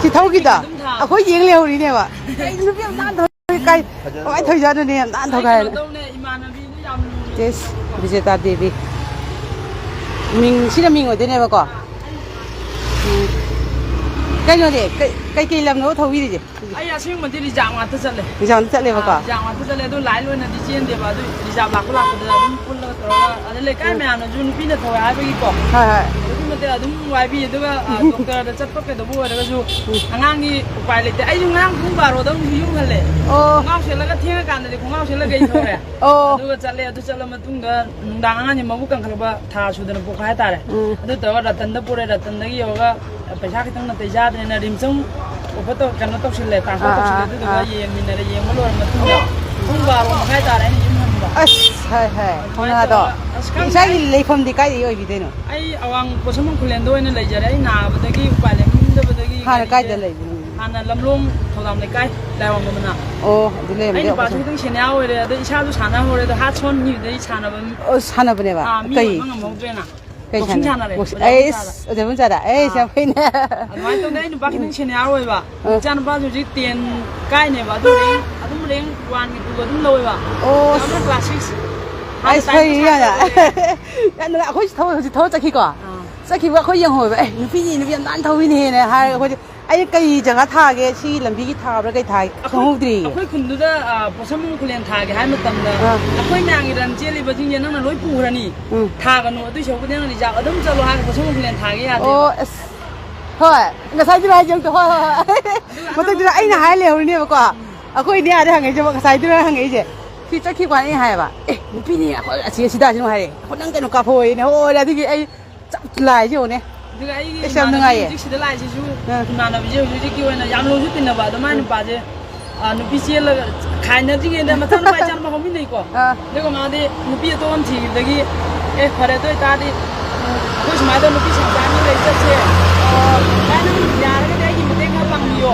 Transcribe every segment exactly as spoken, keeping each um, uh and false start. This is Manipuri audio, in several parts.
ꯁꯤ ꯊꯧꯈꯤꯗ ꯑꯗꯨꯝ ꯊꯥ꯫ ꯑꯩꯈꯣꯏ ꯌꯦꯡ ꯂꯩꯍꯧꯔꯤꯅꯦꯕ꯫ ꯀꯩ ꯅꯨꯄꯤ ꯌꯥꯝ ꯅꯥꯟ ꯊꯧ-, ꯀꯥꯏ, ꯀꯃꯥꯏꯅ ꯊꯧꯖꯥꯠꯅꯣꯅꯦ, ꯌꯥꯝ ꯅꯥꯟ ꯊꯧ ꯀꯥꯏꯅ꯫ ꯀꯩꯅꯣ ꯇꯧꯅꯦ, ꯏꯃꯥꯟꯅꯕꯤꯗꯨ ꯌꯥꯝ ꯂꯨꯅ ꯆꯦꯁ, ꯕꯤꯖꯦꯇꯥ ꯗꯦꯕꯤ꯫ ꯃꯤꯡ, ꯁꯤꯅ ꯃꯤꯡ ꯑꯣꯏꯗꯣꯏꯅꯦꯕꯀꯣ꯫ ꯎꯝ꯫ ꯀꯩꯅꯣꯅꯦ, ꯀꯩ, ꯀꯩꯀꯩ ꯂꯝꯅꯣ ꯊꯧꯕꯤꯔꯤꯁꯦ? ꯑꯩ ꯑꯁꯦꯡꯕꯗꯤ ꯔꯤꯖꯥꯕ ꯉꯥꯛꯇ ꯆꯠꯂꯦ꯫ ꯔꯤꯖꯥꯕꯇ ꯆꯠꯂꯦꯕꯀꯣ? ꯑꯥ, ꯔꯤꯖꯥꯕ ꯉꯥꯛꯇ ꯆꯠꯂꯦ꯫ ꯑꯗꯨ ꯂꯥꯏꯟ ꯑꯣꯏꯅꯗꯤ ꯆꯦꯟꯗꯦꯕ꯫ ꯑꯗꯨ ꯔꯤꯖꯥꯕ ꯂꯥꯛꯄ ꯂꯥꯛꯄꯗ ꯑꯗꯨꯝ ꯄꯨꯜꯂꯒ ꯇꯧꯔꯒ, ꯑꯗ ꯂꯩꯀꯥꯏ ꯎꯝ꯫ ꯃꯌꯥꯝꯅꯁꯨ ꯅꯨꯄꯤꯅ ꯊꯧꯋꯦ ꯍꯥꯏꯕꯒꯤꯀꯣ꯫ ꯍꯣꯏ, ꯍꯣꯏ꯫ ꯑꯗꯨꯛꯀꯤ ꯃꯇꯤꯛ ꯑꯗꯨꯝ ꯋꯥꯏꯕꯤ꯫ ꯑꯗꯨꯒ, ꯑꯥ, ꯗꯣꯛꯇꯔꯗ ꯆꯠꯄ ꯀꯩꯗꯧꯕ ꯑꯣꯏꯔꯒꯁꯨ ꯎꯝ꯫ ꯑꯉꯥꯡꯒꯤ ꯎꯄꯥꯏ ꯂꯩꯇꯦ꯫ ꯑꯩꯁꯨ ꯉꯔꯥꯡ ꯄꯨꯡ ꯕꯥꯔꯣꯗ ꯑꯃꯨꯛ ꯌꯨꯝ ꯍꯜꯂꯦ꯫ ꯑꯣ꯫ ꯈꯣꯡꯒ꯭ꯔꯥꯎ ꯁꯦꯠꯂꯒ ꯊꯦꯡꯉꯀꯥꯟꯗꯗꯤ ꯈꯣꯡꯒ꯭ꯔꯥꯎ ꯁꯦꯠꯂꯒ ꯑꯩ ꯊꯧꯔꯦ꯫ ꯑꯣ꯫ ꯑꯗꯨꯒ ꯆꯠꯂꯦ꯫ ꯑꯗꯨ ꯆꯠꯂ ꯃꯇꯨꯡꯗ ꯅꯨꯡꯗꯥꯡ ꯑꯉꯥꯡꯁꯦ ꯃꯕꯨꯛ ꯀꯪꯈꯠꯂꯛꯄ ꯊꯥ ꯁꯨꯗꯅ ꯄꯣꯛꯄ ꯍꯥꯏꯇꯥꯔꯦ꯫ ꯎꯝ꯫ ꯑꯗꯨ ꯇꯧꯔꯒ ꯔꯇꯟꯗ ꯄꯨꯔꯦ꯫ ꯔꯇꯟꯗꯒꯤ ꯌꯧꯔꯒ ꯄꯩꯁꯥ ꯈꯤꯇꯪ ꯅꯥꯇꯩ ꯆꯥꯗ꯭ꯔꯦꯅ ꯔꯤꯝꯁ ꯑꯃꯨꯛ ꯑꯣꯐꯔ ꯇꯧ-, ꯀꯩꯅꯣ ꯇꯧꯁꯤꯜꯂꯦ, ꯇ꯭ꯔꯥꯟꯁꯐꯔ ꯑꯥ, ꯇꯧꯁꯤꯜꯂꯦ꯫ ꯑꯥ, ꯑꯗꯨꯗꯨꯒ ꯑꯥ꯫ ꯌꯦꯡꯃꯤꯟꯅꯔꯦ꯫ ꯌꯦꯡꯕ ꯂꯣꯏꯔ ꯃꯇꯨꯡꯗ ꯄꯨꯡ ꯕꯥꯔꯣ ꯃꯈꯥꯏ ꯇꯥꯔꯦ ꯑꯩꯅ ꯌꯨꯝ ꯍꯟꯕ꯫ ꯑꯁ, ꯍꯥꯏ, ꯍꯥꯏ, ꯑꯗꯨꯃꯥꯏꯅ ꯈꯪꯉꯗꯣ꯫ ꯇꯧꯔꯒ, ꯑꯁ, ꯈꯪꯗꯦ, ꯏꯁꯥꯒꯤ ꯑꯩ, ꯂꯩꯐꯝꯗꯤ ꯀꯥꯏꯗꯒꯤ ꯑꯣꯏꯕꯤꯗꯣꯏꯅꯣ? ꯑꯩ ꯑꯋꯥꯡ ꯄꯣꯠꯁꯪꯕꯝ ꯈꯨꯂꯦꯟꯗ ꯑꯣꯏꯅ ꯂꯩꯖꯔꯦ꯫ ꯑꯩ ꯅꯥꯕꯗꯒꯤ ꯎꯄꯥꯏ ꯂꯩꯃꯟꯗꯕꯗꯒꯤ ꯍꯥꯟꯅ ꯒꯥꯔꯤꯁꯦ ꯀꯥꯏꯗ ꯂꯩꯕꯅꯣ? ꯍꯥꯟꯅ ꯂꯝꯂꯣꯡ ꯊꯧꯗꯥꯝ ꯂꯩꯀꯥꯏ, ꯂꯥꯏꯋꯥꯡꯕꯝ ꯃꯅꯥꯛ꯫ ꯑꯣ, ꯑꯗꯨ ꯑꯩ ꯂꯩꯔꯝꯃꯗꯤ ꯅꯨꯄꯥꯁꯨ ꯑꯣꯄꯔꯦꯁꯟ ꯈꯤꯇꯪ ꯁꯦꯅꯤꯌꯥꯔ ꯑꯣꯏꯔꯦ, ꯑꯗꯣ ꯏꯁꯥꯁꯨ ꯁꯥꯟꯅ ꯍꯧꯔꯦ, ꯑꯗꯣ ꯍꯥꯔꯠ ꯁꯣꯟꯈꯤꯕꯗꯒꯤ ꯁꯥꯟꯅꯕ ꯑꯣ, ꯁꯥꯟꯅꯕꯅꯦꯕ? ꯑꯥ, ꯃꯤ ꯀꯩ? ꯌꯦꯡꯕ ꯉꯝꯍꯧꯗ꯭ꯔꯦꯅ꯫ ꯀꯩ ꯕꯣꯛꯁꯤꯡ ꯁꯥꯟꯅ-, ꯁꯥꯟꯅꯔꯦ, ꯕꯣꯛꯁꯤꯡ-, ꯑꯣꯖꯥ ꯑꯩꯁ, ꯕꯣꯛꯁꯥꯗ꯫ ꯑꯣꯖꯥ ꯕꯣꯛꯁꯥꯗ꯫ ꯑꯩꯁ, ꯑꯥ꯫ ꯌꯥꯝ ꯐꯩꯅꯦ꯫ ꯑꯗꯨꯃꯥꯏꯅ ꯇꯧꯗꯅ ꯑꯩ ꯅꯨꯄꯥ ꯈꯤꯇꯪ ꯁꯦꯅꯤꯌꯥꯔ ꯑꯣꯏꯕ꯫ ꯑꯥ꯫ ꯏꯆꯥ ꯅꯨꯄꯥꯁꯨ ꯍꯧꯖꯤꯛ ꯇꯦꯟ ꯀꯥꯏꯅꯦꯕ, ꯑꯗꯨ ꯔꯦꯡ, ꯑꯗꯨꯝ ꯔꯦꯡ ꯋꯥꯟꯒꯤ ꯇꯨꯒ ꯑꯗꯨꯝ ꯂꯧꯋꯦꯕ꯫ ꯑꯣ꯫ ꯑꯗ ꯑꯃꯅ ꯀ꯭ꯂꯥꯁ ꯁꯤꯛꯁ꯫ ꯍꯥꯟꯅ ꯑꯁ, ꯇꯥꯏꯝ ꯐꯩ, ꯇꯨ ꯌꯥꯝꯅ꯫ ꯁꯥꯟꯅꯔꯦ꯫ ꯌꯥꯝꯅ, ꯑꯩꯈꯣꯏꯁꯨ ꯊꯕꯛ ꯍꯧꯖꯤꯛ ꯊꯕꯛ ꯆꯠꯈꯤꯀꯣ? ꯑꯥ꯫ ꯆꯠꯈꯤꯕ ꯑꯩꯈꯣꯏ ꯌꯦꯡꯍꯧꯋꯦꯕ, "ꯑꯦ, ꯅꯨꯄꯤꯅꯤ, ꯅꯨꯄꯤ ꯌꯥꯝ ꯅꯥꯟ ꯊꯧꯋꯤꯅꯦꯍꯦꯅ" ꯍꯥꯏꯔꯒ ꯑꯩꯈꯣꯏꯁꯦ, "ꯑꯩ ꯀꯩ ꯖꯒꯥ ꯊꯥꯒꯦ? ꯁꯤ ꯂꯝꯕꯤꯒꯤ ꯊꯥꯕ꯭ꯔꯥ ꯀꯩ ꯊꯥꯒꯦ?" ꯑꯩꯈꯣꯏ, ꯈꯪꯍꯧꯗ꯭ꯔꯤꯌꯦ꯫ ꯑꯩꯈꯣꯏ ꯈꯨꯟꯗꯨꯗ, ꯑ, ꯄꯣꯠꯁꯝ ꯈꯨꯂꯦꯟ ꯊꯥꯒꯦ ꯍꯥꯏ ꯃꯇꯝꯗ, ꯑꯥ꯫ ꯑꯩꯈꯣꯏ ꯃꯌꯥꯝꯒꯤ ꯔꯟ ꯆꯦꯜꯂꯤꯕꯁꯤꯡꯁꯦ ꯅꯪꯅ ꯂꯣꯏ ꯄꯨꯈ꯭ꯔꯅꯤ꯫ ꯎꯝ꯫ ꯊꯥꯒꯅꯨ, ꯑꯗꯨꯏ ꯁꯔꯨꯛꯄꯨꯗꯤ ꯅꯪꯅ ꯔꯤꯖꯥꯕ ꯑꯗꯨꯝ ꯆꯠꯂꯣ ꯍꯥꯏꯔꯒ ꯄꯣꯠꯁꯝ ꯈꯨꯂꯦꯟ ꯊꯥꯒꯦ ꯌꯥꯗꯦꯕ꯫ ꯑꯣ, ꯑꯁ꯫ ꯍꯣꯏ, ꯉꯁꯥꯏꯗꯨꯅ ꯍꯥꯏꯁꯦ ꯑꯝꯇ, ꯍꯣꯏ, ꯍꯣꯏ, ꯍꯣꯏ꯫ ꯑꯗꯨ ꯃꯊꯛꯇꯨꯗ ꯑꯩꯅ ꯍꯥꯏ ꯂꯩꯍꯧꯔꯤꯅꯦꯕꯀꯣ꯫ ꯎꯝ꯫ ꯑꯩꯈꯣꯏ ꯏꯅꯦ ꯑꯥꯗ ꯍꯪꯉꯛꯏꯁꯦ, ꯉꯁꯥꯏꯗꯨꯅ ꯍꯪꯉꯛꯏꯁꯦ꯫ ꯁꯤ ꯆꯠꯈꯤꯕ ꯋꯥꯅꯤ ꯍꯥꯏꯌꯦꯕ꯫ "ꯑꯦ, ꯅꯨꯄꯤꯅꯤ, ꯑꯩꯈꯣꯏ ꯑꯁꯤ, ꯑꯁꯤꯗ ꯑꯁꯤ ꯑꯃꯨꯛ ꯍꯥꯏꯔꯛꯑꯦ꯫ ꯑꯩꯈꯣꯏ ꯅꯪ ꯀꯩꯅꯣ ꯀꯥꯞꯍꯧꯋꯦꯅꯦ꯫ ꯍꯣꯏ, ꯑꯗꯨꯒꯤ ꯑꯩ ꯆꯞ ꯂꯥꯏꯁꯦ ꯌꯦꯡꯉꯨꯅꯦ꯫ ꯑꯗꯨꯒ ꯑꯩꯒꯤ ꯑꯩꯁ, ꯌꯥꯝ ꯏꯃꯥꯟꯅꯕꯤ ꯅꯨꯡꯉꯥꯏꯌꯦ꯫ ꯍꯧꯖꯤꯛ ꯁꯤꯗ ꯂꯥꯛꯏꯁꯤꯁꯨ ꯑꯥ꯫ ꯏꯃꯥꯟꯅꯕꯤꯁꯦ ꯍꯧꯖꯤꯛ ꯍꯧꯖꯤꯛꯀꯤ ꯑꯣꯏꯅ ꯌꯥꯝ ꯂꯨꯅꯁꯨ ꯇꯤꯟꯅꯕ꯫ ꯑꯗꯣ ꯃꯥꯏ ꯎꯝ꯫ ꯅꯨꯄꯥꯁꯦ, ꯑ, ꯅꯨꯄꯤ ꯆꯦꯜꯂꯒ ꯈꯥꯏꯅꯗ꯭ꯔꯤꯉꯩꯗ ꯃꯆꯥꯅꯨꯄꯥ ꯏꯆꯥꯅꯨꯄꯥ ꯍꯧꯃꯤꯟꯅꯩꯀꯣ꯫ ꯑꯥ꯫ ꯑꯗꯨꯒ ꯃꯥꯗꯤ ꯅꯨꯄꯤ ꯑꯇꯣꯞꯄ ꯑꯃ ꯊꯤꯈꯤꯕꯗꯒꯤ, "ꯑꯦ, ꯐꯔꯦ, ꯑꯗꯨ ꯑꯣꯏꯇꯥꯔꯗꯤ, ꯎꯝ, ꯑꯩꯈꯣꯏ ꯁꯨꯃꯥꯏꯅ ꯇꯧꯔ ꯅꯨꯄꯤ ꯁꯪꯁꯥꯔ ꯑꯃ ꯂꯩ ꯆꯠꯁꯦ꯫ ꯑ, ꯚꯥꯏ, ꯅꯪ ꯌꯥꯔꯒꯗꯤ ꯑꯩꯒꯤ ꯃꯇꯦꯡ ꯈꯔ ꯄꯥꯡꯕꯤꯌꯣ꯫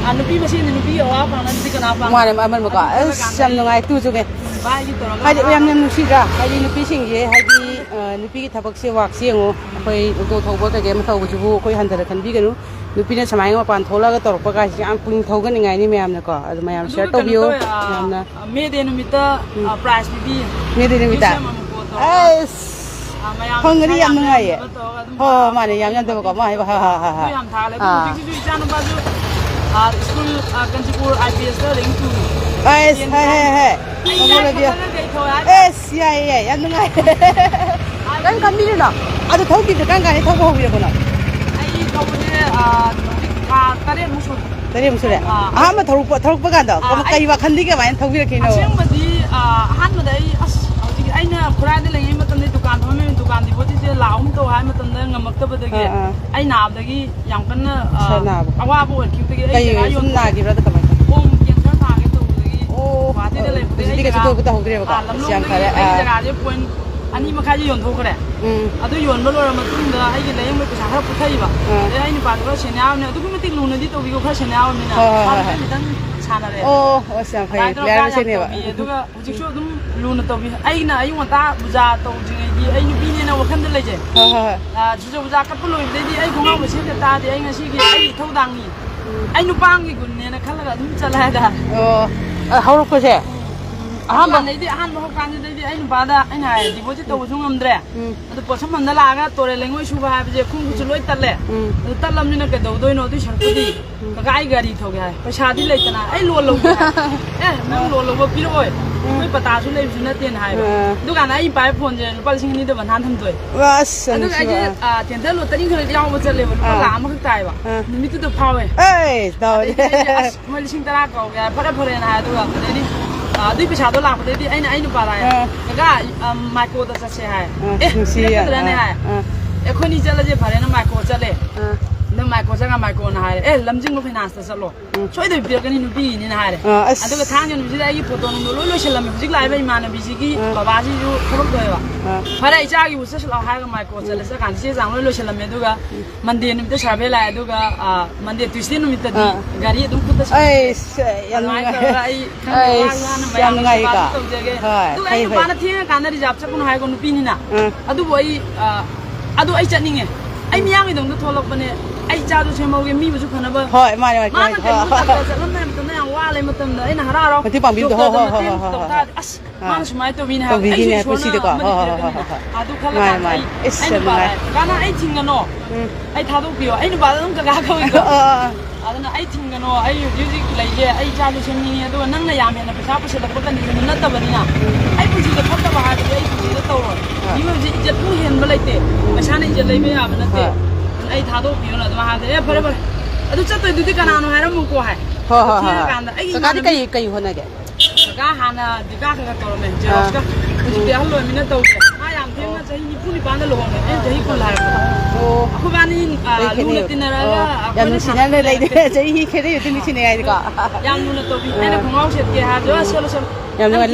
ꯑ, ꯅꯨꯄꯤ ꯃꯁꯦꯟꯗꯤ ꯅꯨꯄꯤꯒꯤ ꯑꯋꯥꯕ ꯄꯥꯡꯅꯗ꯭ꯔꯗꯤ ꯀꯅꯥ ꯄꯥꯡ-" ꯃꯥꯅꯦ, ꯑꯃꯟꯕꯀꯣ꯫ ꯑꯗꯨ ꯑꯁ, ꯈꯜꯂꯀꯥꯟꯗ ꯌꯥꯝ ꯑꯩ ꯅꯨꯡꯉꯥꯏ, ꯇꯨꯁꯨꯅꯦ꯫ ꯚꯥꯏꯒꯤ ꯇꯧꯔꯒ ꯍꯥꯏꯗꯤ, ꯑꯥ꯫ ꯌꯥꯝ, ꯌꯥꯝ ꯅꯨꯡꯁꯤꯗ꯭ꯔꯥ? ꯍꯥꯏꯗꯤ, ꯅꯨꯄꯤꯁꯤꯡꯁꯦ, ꯍꯥꯏꯗꯤ, ꯑ, ꯅꯨꯄꯤꯒꯤ ꯊꯕꯛꯁꯦ, ꯋꯥꯛꯁꯦ ꯌꯦꯡꯉꯣ꯫ ꯑꯩꯈꯣꯏ ꯑꯣꯇꯣ ꯊꯧꯕ ꯀꯩꯀꯩ ꯑꯃ ꯊꯧꯕꯁꯤꯕꯨ ꯑꯩꯈꯣꯏ ꯍꯟꯊꯅ ꯈꯟꯕꯤꯒꯅꯨ꯫ ꯅꯨꯄꯤꯅ ꯁꯨꯃꯥꯏꯅ ꯃꯄꯥꯟ ꯊꯣꯛꯂꯛꯑꯒ ꯇꯧꯔꯛꯄ ꯀꯥꯏꯁꯦ ꯌꯥꯝ ꯄꯨꯛꯅꯤꯡ ꯊꯧꯒꯠꯅꯤꯡꯉꯥꯏꯅꯤ ꯃꯌꯥꯝꯅꯀꯣ꯫ ꯑꯗꯨ ꯃꯌꯥꯝ ꯑꯗꯨꯒ share ꯀꯩꯅꯣ ꯇꯧꯕꯤꯌꯨ꯫ ꯇꯧꯋꯦ, ꯑ, ꯃꯌꯥꯝꯅ꯫ May Day ꯅꯨꯃꯤꯠꯇ, ꯎꯝ꯫ ꯑ, prize ꯄꯤꯕꯤ꯫ May Day ꯅꯨꯃꯤꯠꯇ? Museum ꯑꯃ ꯀꯣꯟ ꯇꯧꯔꯒ꯫ ꯑꯁ! ꯑ, ꯃꯌꯥꯝ ꯐꯪꯒꯅꯤ, ꯄꯩꯁꯥ ꯌꯥꯝ ꯌꯥꯝ ꯅꯨꯡꯉꯥꯏꯌꯦ꯫ ꯌꯥꯝꯅ ꯇꯧꯔꯒ ꯑꯗꯨꯝ ꯍꯣꯏ, ꯍꯣꯏ, ꯃꯥꯅꯦ, ꯌꯥꯝ ꯌꯥꯝꯗꯕꯀꯣ꯫ ꯃꯥ ꯍꯥꯏꯕ, ꯍꯣꯏ, ꯍꯣꯏ, ꯍꯣꯏ, ꯑꯗꯨ ꯍꯣꯏ꯫ ꯌꯥꯝ ꯊꯥꯒꯠꯂꯦ꯫ ꯑꯗꯨ ꯑꯥ꯫ ꯍꯧꯖꯤꯛꯁꯤꯁꯨ ꯏꯆꯥꯅꯨꯄꯥꯁꯨ, ꯑ, school, ꯑ, ꯀꯥꯟꯆꯤꯄꯨꯔ IPS ꯗ rank two꯫ ꯑꯁ, ꯍꯦ, ꯍꯦ, ꯍꯦ꯫ ꯑꯩ ꯃꯉꯣꯟꯗꯗꯤ ꯏꯆꯥ ꯈꯜꯂꯒ ꯀꯩ ꯊꯧ ꯍꯥꯏꯕ? ꯑꯁ, ꯌꯥꯏꯌꯦ, ꯌꯥꯏꯌꯦ, ꯌꯥꯝ ꯅꯨꯡꯉꯥꯏ꯫ ꯀꯔꯝ ꯈꯟꯕꯤꯔꯤꯅꯣ? ꯑꯗꯨ ꯊꯧꯈꯤꯕꯗꯣ ꯀꯔꯝ ꯀꯥꯟꯗ ꯊꯧꯕ ꯍꯧꯕꯤꯔꯛꯄꯅꯣ? ꯑꯩ ꯊꯧꯕꯁꯦ, ꯑ, ꯍꯧꯖꯤꯛ ꯊꯥ ꯇꯔꯦꯠꯃꯨꯛ ꯁꯨꯔꯦ꯫ ꯇꯔꯦꯠꯃꯨꯛ ꯁꯨꯔꯦ? ꯑꯥ꯫ ꯑꯍꯥꯟꯕ ꯊꯧꯔꯛꯄ, ꯊꯧꯔꯛꯄ ꯀꯥꯟꯗ ꯑꯥ, ꯀꯃ-, ꯑꯩ ꯀꯩ ꯋꯥꯈꯜꯗꯤ ꯀꯃꯥꯏꯅ ꯊꯧꯕꯤꯔꯛꯈꯤꯅꯣ? ꯑꯁꯦꯡꯕꯗꯤ, ꯑ, ꯑꯍꯥꯟꯕꯗ ꯑꯩ, ꯑꯁ, ꯍꯧꯖꯤꯛ ꯑꯩꯅ ꯈꯨꯔꯥꯏꯗ ꯂꯩꯔꯤꯉꯩ ꯃꯇꯝꯗ ꯗꯨꯀꯥꯟ ꯐꯝꯃꯝꯃꯦ, ꯗꯨꯀꯥꯟ deposit ꯁꯦ ꯂꯥꯛ ꯑꯍꯨꯝ ꯇꯧ ꯍꯥꯏ ꯃꯇꯝꯗ ꯉꯝꯃꯛꯇꯕꯗꯒꯤ ꯑꯥ, ꯑꯥ꯫ ꯑꯩ ꯅꯥꯕꯗꯒꯤ ꯌꯥꯝ ꯀꯟꯅ, ꯑ, ꯁꯥ ꯅꯥꯕ꯫ ꯑꯋꯥꯕ ꯑꯣꯏꯔꯛꯈꯤꯕꯗꯒꯤ ꯑꯩ ꯀꯩ ꯖꯒꯥ ꯁꯨꯝ ꯌꯣꯟꯊꯣꯛꯑꯦ꯫ ꯅꯥꯈꯤꯕ꯭ꯔꯥ ꯅꯠꯇ꯭ꯔ ꯀꯃꯥꯏꯅ ꯇꯧꯕ? ꯈꯣꯡ cancer ꯅꯥꯒꯦ ꯇꯧꯕꯗꯒꯤ ꯑꯣ, ꯒꯨꯍꯥꯇꯤꯗ ꯑ, ꯂꯩꯕꯗꯒꯤ ꯍꯧꯖꯤꯛꯇꯤ ꯑꯩ ꯀꯩꯁꯨ ꯖꯒꯥ, ꯇꯧ-, ꯇꯧꯍꯧꯗ꯭ꯔꯦꯕꯀꯣ? ꯑ, ꯑꯁ, ꯌꯥꯝ ꯂꯝꯂꯣꯡꯗꯒꯤ ꯐꯔꯦ꯫ ꯑꯩ ꯑꯥ꯫ ꯖꯒꯥꯁꯦ point ꯑꯅꯤ ꯃꯈꯥꯏꯗ ꯌꯣꯟꯊꯣꯛꯈ꯭ꯔꯦ꯫ ꯎꯝ꯫ ꯑꯗꯨ ꯌꯣꯟꯕ ꯂꯣꯏꯔ ꯃꯇꯨꯡꯗ ꯑꯩꯒꯤ ꯂꯥꯏꯌꯦꯡꯕꯒꯤ ꯄꯩꯁꯥ ꯈꯔ ꯄꯨꯊꯏꯕ꯫ ꯑꯥ꯫ ꯑꯗꯩ ꯑꯩ ꯅꯨꯄꯥꯗꯨꯒ senior ꯑꯣꯏꯕꯅꯤꯅ ꯑꯗꯨꯛꯀꯤ ꯃꯇꯤꯛ ꯂꯨꯅꯗꯤ ꯇꯧꯕꯤꯀꯣ, ꯈꯔ senior ꯑꯣꯏꯕꯅꯤꯅ꯫ ꯍꯣꯏ, ꯍꯣꯏ, ꯃꯥꯗꯣ ꯍꯣꯏ, ꯍꯣꯏ꯫ ꯈꯤꯇꯪ ꯁꯥꯟꯅꯔꯦ꯫ ꯑꯣ, ꯑꯁ, ꯌꯥꯝ ꯐꯩ꯫ ꯑꯗꯨꯃꯥꯏꯅ ꯇꯧꯔꯒ ꯌꯥꯝ ꯌꯥꯔꯤꯕꯁꯤꯅꯦꯕ꯫ ꯇꯧꯕꯤꯌꯦ꯫ ꯑꯗꯨꯒ ꯍꯧꯖꯤꯛꯁꯨ ꯑꯗꯨꯝ ꯂꯨꯅ ꯇꯧꯕꯤ꯫ ꯑꯩꯅ ꯑꯌꯨꯛ ꯉꯟꯇꯥ ꯄꯨꯖꯥ ꯇꯧꯗ꯭ꯔꯤꯉꯩꯗꯤ ꯑꯩ ꯅꯨꯄꯤꯅꯦꯅ ꯋꯥꯈꯜꯗ ꯂꯩꯖꯩ꯫ ꯍꯣꯏ, ꯍꯣꯏ, ꯍꯣꯏ꯫ ꯑꯥ, ꯆꯨꯖꯥ ꯄꯨꯖꯥ ꯀꯠꯄ ꯂꯣꯏꯕꯗꯩꯗꯤ ꯑꯩ ꯈꯣꯡꯒ꯭ꯔꯥꯎꯒ ꯁꯦꯠꯇ ꯇꯥꯔꯗꯤ ꯑꯩ ꯉꯁꯤꯒꯤ ꯑꯩꯒꯤ ꯏꯊꯧꯗꯥꯡꯅꯤ꯫ ꯎꯝ꯫ ꯑꯩ ꯅꯨꯄꯥ ꯑꯃꯒꯤ ꯒꯨꯟꯅꯦꯅ ꯈꯜꯂꯒ ꯑꯗꯨꯝ ꯆꯠꯂꯦ ꯍꯥꯏꯇꯥꯔꯦ꯫ ꯑꯣ, ꯑ, ꯍꯧꯔꯛꯄꯁꯦ? ꯎꯝ꯫ ꯑꯍꯥꯟꯕ? ꯑꯗꯨꯀꯥꯟꯗꯩꯗꯤ, ꯑꯍꯥꯟꯕ ꯍꯧꯔꯀꯥꯟꯗꯨꯗꯩꯗꯤ ꯑꯩ ꯅꯨꯄꯥꯗ ꯑꯩꯅ ꯍꯥꯏ, deposit ꯇꯧꯕꯁꯨ ꯉꯝꯗ꯭ꯔꯦ꯫ ꯎꯝ꯫ ꯑꯗꯨ ꯄꯣꯠꯁꯝꯐꯝꯗ ꯂꯥꯛꯑꯒ ꯇꯣꯔꯦ ꯂꯩꯉꯣꯏ ꯁꯨꯕ ꯍꯥꯏꯕꯁꯦ ꯈꯣꯡ ꯈꯨꯠꯁꯨ ꯂꯣꯏ ꯇꯠꯂꯦ꯫ ꯎꯝ꯫ ꯑꯗꯨ ꯇꯠꯂꯕꯅꯤꯅ ꯀꯩꯗꯧꯗꯣꯏꯅꯣ? ꯑꯗꯨꯏ ꯁꯔꯨꯛꯄꯨꯗꯤ, ꯎꯝ꯫ "ꯀꯀꯥ, ꯑꯩ ꯒꯥꯔꯤ ꯊꯧꯒꯦ" ꯍꯥꯏ꯫ "ꯄꯩꯁꯥꯗꯤ ꯂꯩꯇꯅ"꯫ "ꯑꯩ loan ꯂꯧꯒꯦ" ꯍꯥꯏ꯫ "ꯑꯦ, ꯅꯪ loan ꯂꯧꯕ ꯄꯤꯔꯛꯑꯣꯏ꯫ ꯎꯝ꯫ ꯑꯩꯈꯣꯏ ꯄꯇꯥꯁꯨ ꯂꯩꯕꯁꯨ ꯅꯠꯇꯦꯅ" ꯍꯥꯏꯕ꯫ ꯎꯝ꯫ ꯑꯗꯨꯀꯥꯟꯗ ꯑꯩ ꯄꯥꯏꯕ phoneꯁꯦ ꯂꯨꯄꯥ ꯂꯤꯁꯤꯡ ꯑꯅꯤꯗ ꯕꯟꯗꯥꯟ ꯊꯝꯗꯣꯏ꯫ ꯑꯁ, ꯑꯗꯨꯒ ꯅꯨꯡꯁꯤꯕ꯫ ꯑꯩꯁꯦ, ꯑꯥ, tender lottery ꯈꯔ ꯌꯥꯎꯕ ꯆꯠꯂꯦꯕ, ꯂꯨꯄꯥ ꯑꯥ꯫ ꯂꯥꯈ ꯑꯃꯈꯛ ꯇꯥꯏꯕ꯫ ꯑꯥ꯫ ꯅꯨꯃꯤꯠꯇꯨꯗ ꯐꯥꯎꯋꯦ꯫ ꯑꯦ, ꯇꯧꯔꯦ꯫ ꯑꯗꯩꯗꯤ ꯑꯩꯁꯦ, "ꯑꯁ, ꯃꯣꯏ ꯂꯤꯁꯤꯡ ꯇꯔꯥ ꯀꯧꯒꯦ ꯍꯥꯏ, ꯐꯔꯦ, ꯐꯔꯦꯅ" ꯍꯥꯏ꯫ ꯑꯗꯨꯒ ꯑꯗꯩꯗꯤ, ꯑ, ꯑꯗꯨꯏ ꯄꯩꯁꯥꯗꯣ ꯂꯥꯛꯄꯗꯩꯗꯤ ꯑꯩꯅ ꯑꯩ ꯅꯨꯄꯥꯗ ꯍꯥꯏ, ꯑꯥ꯫ "ꯀꯀꯥ, ꯑ, ꯃꯥꯏꯀꯣꯗ ꯆꯠꯁꯦ" ꯍꯥꯏ꯫ ꯑꯥ, "ꯑꯦ, ꯅꯨꯡꯁꯤꯌꯦ꯫ ꯄꯤꯔꯛꯀꯗ꯭ꯔꯅꯦ?" ꯑꯥ, ꯍꯥꯏ꯫ ꯑꯥ꯫ "ꯑꯩꯈꯣꯏꯅꯤ ꯆꯠꯂꯁꯦ ꯐꯔꯦꯅ" ꯃꯥꯏꯀꯣ ꯆꯠꯂꯦ꯫ ꯑꯥ꯫ ꯑꯗ ꯃꯥꯏꯀꯣ ꯆꯠꯂꯒ ꯃꯥꯏꯀꯣꯅ ꯍꯥꯏꯔꯦ, "ꯑꯦ, ꯂꯝꯖꯤꯡꯕ finance ꯇ ꯆꯠꯂꯣ꯫ ꯎꯝ꯫ ꯁꯣꯏꯗꯅ ꯄꯤꯔꯛꯀꯅꯤ, ꯅꯨꯄꯤꯒꯤꯅꯤꯅ" ꯍꯥꯏꯔꯦ꯫ ꯑꯥ, ꯑꯁ꯫ ꯑꯗꯨꯒ ꯊꯥꯡꯖ ꯅꯨꯃꯤꯠꯁꯤꯗ ꯑꯩꯒꯤ photo ꯅꯨꯡꯗꯣ ꯂꯣꯏ ꯂꯣꯏꯁꯤꯜꯂꯝꯃꯦ꯫ ꯍꯧꯖꯤꯛ ꯂꯥꯛꯏꯕ ꯏꯃꯥꯟꯅꯕꯤꯁꯤꯒꯤ ꯑꯥ꯫ ꯕꯕꯥꯁꯤꯁꯨ ꯊꯕꯛ ꯇꯧꯋꯦꯕ꯫ ꯑꯥ꯫ "ꯐꯔꯦ, ꯏꯆꯥꯒꯤꯕꯨ ꯆꯠꯁꯤ ꯂꯥꯛꯑꯣ" ꯍꯥꯏꯔꯒ ꯃꯥꯏꯀꯣ ꯎꯝ꯫ ꯆꯠꯂꯦ꯫ ꯆꯠꯀꯥꯟꯗ ꯆꯦ ꯆꯥꯡ ꯂꯣꯏ ꯂꯣꯏꯁꯤꯜꯂꯝꯃꯦ꯫ ꯑꯗꯨꯒ ꯎꯝ꯫ Monday ꯅꯨꯃꯤꯠꯇ survey ꯂꯥꯛꯑꯦ꯫ ꯑꯗꯨꯒ, ꯑ, Monday, Tuesday ꯅꯨꯃꯤꯠꯇꯗꯤ ꯑꯥ꯫ ꯒꯥꯔꯤ ꯑꯗꯨꯝ ꯈꯨꯠꯇ ꯁꯥ-, ꯑꯩꯁ, ꯌꯥꯝ ꯑꯗꯨꯃꯥꯏꯅ ꯅꯨꯡꯉꯥꯏ꯫ ꯇꯧꯔꯒ ꯑꯩ ꯈꯪꯗꯦ, ꯑꯩꯁ, ꯋꯥꯁꯨ ꯋꯥꯅ ꯌꯥꯝ ꯃꯌꯥꯝꯒꯤ ꯅꯨꯡꯉꯥꯏꯌꯦꯀꯣ꯫ ꯁꯦꯕꯥꯁꯨ ꯇꯧꯖꯒꯦ꯫ ꯍꯣꯏ, ꯑꯗꯨꯒ ꯑꯩ ꯐꯩ, ꯐꯩ꯫ ꯅꯨꯄꯥꯅ "ꯊꯦꯡꯉꯀꯥꯟꯗ reserve ꯆꯠꯀꯅꯨ" ꯍꯥꯏꯀꯣ, ꯅꯨꯄꯤꯅꯤꯅ꯫ ꯑꯥ꯫ ꯑꯗꯨꯕꯨ ꯑꯩ, ꯑ, ꯑꯗꯨ ꯑꯩ ꯆꯠꯅꯤꯡꯉꯦ꯫ ꯑꯩ ꯎꯝ꯫ ꯃꯤꯌꯥꯝꯒꯤꯗꯃꯛꯇ ꯊꯣꯛꯂꯛꯄꯅꯦ꯫ ꯑꯩ ꯏꯆꯥꯗꯨ ꯁꯦꯝꯍꯧꯒꯦ, ꯃꯤꯕꯨꯁꯨ ꯐꯅꯕ꯫ ꯍꯣꯏ, ꯃꯥꯅꯦ, ꯃꯥꯅꯦ, ꯃꯥꯅ ꯈꯪꯉꯦ꯫ ꯀꯩꯅꯣ ꯍꯣꯏ, ꯍꯣꯏ, ꯗꯥꯛꯇꯔ ꯍꯣꯏ꯫ ꯆꯠꯂꯝꯗꯥꯏ ꯃꯇꯝꯗ ꯑꯩꯅ ꯍꯔꯥꯎ ꯍꯔꯥꯎ ꯃꯇꯦꯡ ꯄꯥꯡꯕꯤꯕꯗꯣ, ꯍꯣꯏ, ꯗꯣꯛꯇꯔꯗ ꯍꯣꯏ, ꯍꯣꯏ, ꯃꯇꯦꯡ ꯍꯣꯏ, ꯍꯣꯏ, ꯇꯧ ꯍꯣꯏ꯫ ꯇꯥꯔꯗꯤ, ꯑꯁ, ꯑꯥ꯫ ꯃꯥꯅ ꯁꯨꯃꯥꯏꯅ ꯇꯧꯕꯤꯅꯦ ꯍꯥꯏꯕ꯫ ꯑꯩꯁꯨ ꯇꯧꯕꯤꯒꯤꯅꯦ, ꯏꯁꯣꯔꯅ ꯄꯨꯟꯁꯤꯗꯀꯣ꯫ ꯑꯃꯗꯤ ꯍꯣꯏ, ꯍꯣꯏ, ꯍꯣꯏ, ꯄꯤꯔꯝꯒꯅꯤꯗꯅ꯫ ꯍꯣꯏ, ꯍꯣꯏ꯫ ꯑꯗꯨ ꯈꯜꯂ ꯃꯥꯅꯦ, ꯀꯥꯟꯗ ꯃꯥꯅꯦ꯫ ꯑꯩ, ꯏꯁ, ꯑꯩ ꯌꯥꯝ ꯅꯨꯄꯥꯗ, ꯅꯨꯡꯉꯥꯏ꯫ "ꯀꯀꯥꯅ ꯑꯩ ꯊꯤꯡꯒꯅꯣ꯫ ꯎꯝ꯫ ꯑꯩ ꯊꯥꯗꯣꯛꯄꯤꯌꯣ"꯫ ꯑꯩ ꯅꯨꯄꯥꯗ ꯑꯗꯨꯝ ꯀꯀꯥ ꯀꯧꯏꯀꯣ꯫ ꯑꯥ, ꯑꯥ, ꯑꯥ꯫ ꯑꯗꯨꯅ ꯑꯩ ꯊꯤꯡꯒꯅꯣ, ꯑꯩ ꯍꯧꯖꯤꯛ ꯍꯧꯖꯤꯛ ꯂꯩꯒꯦ, ꯑꯩ ꯏꯆꯥꯗꯨ ꯁꯦꯝꯅꯤꯡꯉꯤ, ꯑꯗꯨꯒ ꯅꯪꯅ ꯌꯥꯝ ꯍꯦꯟꯅ ꯄꯩꯁꯥ ꯄꯨꯁꯤꯜꯂꯛꯄ ꯀꯟꯗꯤꯁꯟꯗꯨ ꯅꯠꯇꯕꯅꯤꯅ, ꯎꯝ꯫ ꯑꯩ ꯄꯨꯟꯁꯤꯗ ꯐꯠꯇꯕ ꯍꯥꯏꯕꯗꯤ ꯑꯩ ꯄꯨꯟꯁꯤꯗ ꯇꯧꯔꯣꯏ꯫ ꯍꯣꯏ꯫ ꯃꯤ ꯑꯣꯏꯕꯁꯦ ꯏꯖꯠꯄꯨ ꯍꯦꯟꯕ ꯂꯩꯇꯦ꯫ ꯎꯝ꯫ ꯄꯩꯁꯥꯅ ꯏꯖꯠ ꯂꯩꯕ ꯌꯥꯕ ꯅꯠꯇꯦ꯫ ꯍꯣꯏ꯫ ꯑꯗꯨꯅ ꯑꯩ ꯊꯥꯗꯣꯛꯄꯤꯌꯣꯅ ꯑꯗꯨꯝ ꯍꯥꯏꯕꯗꯤ, "ꯑꯦ, ꯐꯔꯦ, ꯐꯔꯦ꯫ ꯑꯗꯨ ꯆꯠꯇꯣꯏꯗꯨꯗꯤ ꯀꯅꯥꯅꯣ ꯍꯥꯏꯔꯝꯃꯨꯀꯣ" ꯍꯥꯏ꯫ ꯍꯣꯏ, ꯍꯣꯏ, ꯍꯣꯏ, ꯍꯣꯏ꯫ ꯊꯦꯡꯉꯀꯥꯟꯗ ꯑꯩꯒꯤ ꯀꯀꯥꯗꯤ ꯏꯃꯥꯟꯅꯕꯤ ꯀꯩ, ꯀꯩ ꯍꯣꯠꯅꯒꯦ? ꯀꯀꯥ ꯍꯥꯟꯅ ꯗꯤꯀꯥ ꯈꯔ ꯈꯔ ꯇꯧꯔꯝꯃꯦ, ꯑꯥ꯫ ꯖꯦꯔꯣꯛꯁꯀ꯫ ꯍꯧꯖꯤꯛꯇꯤ ꯎꯝ꯫ ꯑꯍꯜ ꯑꯣꯏꯔꯃꯤꯅ ꯇꯧꯗ꯭ꯔꯦ꯫ ꯃꯥ ꯌꯥꯝ ꯊꯦꯡꯅ ꯑꯣ꯫ ꯆꯍꯤ ꯅꯤꯐꯨ ꯅꯤꯄꯥꯟꯗ ꯂꯨꯍꯣꯡꯉꯦ꯫ ꯑꯩꯅ ꯆꯍꯤ ꯀꯨꯟ ꯍꯥꯏꯔꯛꯄꯗ꯫ ꯑꯣ꯫ ꯑꯩꯈꯣꯏꯕꯥꯅꯤ, ꯑꯥ, ꯆꯍꯤ ꯂꯨꯅ ꯈꯦꯠꯅꯩꯌꯦ꯫ ꯇꯤꯟꯅꯔꯒ ꯑꯣ꯫ ꯌꯥꯝ ꯑꯩꯈꯣꯏꯅ ꯅꯨꯡꯁꯤꯅꯅ ꯁꯥꯟꯅꯔꯒ ꯂꯩꯅꯦ꯫ ꯆꯍꯤ ꯈꯦꯠꯅꯩ ꯑꯗꯨꯝ ꯅꯨꯡꯁꯤꯅꯩ ꯍꯥꯏꯗꯤꯀꯣ꯫ ꯌꯥꯝ ꯂꯨꯅ ꯇꯧꯕꯤ꯫ ꯑꯩꯅ ꯑꯥ꯫ ꯈꯣꯡꯒ꯭ꯔꯥꯎ ꯁꯦꯠꯀꯦ ꯍꯥꯏꯔꯁꯨ, "ꯑ, ꯁꯦꯠꯂꯣ, ꯁꯦꯠꯂꯣ꯫ ꯌꯥꯝ ꯅꯪ ꯅꯨꯡꯉꯥꯏ꯫ ꯐꯤ